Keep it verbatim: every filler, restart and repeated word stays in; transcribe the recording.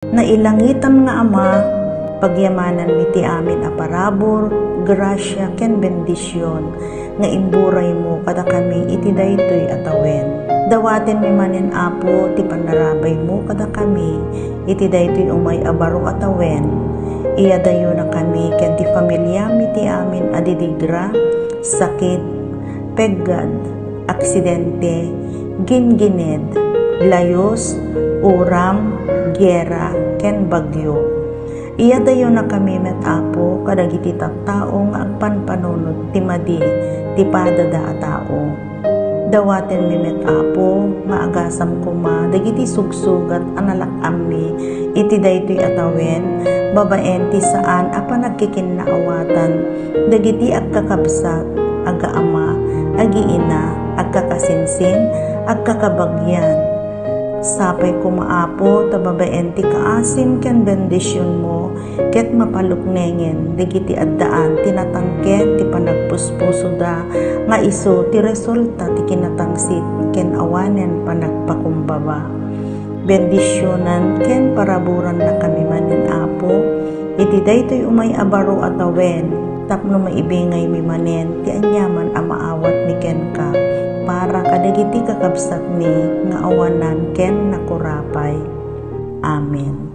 Nailangitan nga Ama, pagyamananmi ti amin a parabur, grasia, ken bendision nga imburaymo kadakami iti daytoy a tawen. Dawatenmi manen, Apo, ti panarabaymo kadakami iti daytoy umay a baro a tawen. Iyadayonakami ken ti familiami ti amin a didigra, sakit, peggad, aksidente, gingined, layus, uram, gera, ken bagyo. Iyadayonakami met, Apo, kadagiti tattao nga agpanpanunot ti madi ti padada a tao. Dawatenmi met, Apo, nga agasam koma dagiti sugsugat a nalak-ammi iti daytoy a tawen, babaen ti saan a panagkikinnaawatan dagiti agkakabsat, agaama, agiina, agkakasinsin, agkakabagyan. Sapay koma, Apo, ta babaen ti kaasim ken bendisionmo, ket mapaluknengen dagiti addaan ti natang ken ti panagpuspusoda nga isu ti resulta ti kinatangsit ken awanen panagpakumbaba. Bendisionan ken paraburannakami manen, Apo, iti daytoy umay a baro a tawen, tapno maibingaymi manen ti aniaman a maawatmi kenka para kadagiti kakabsatmi nga awanan ken nakurapay. Amen.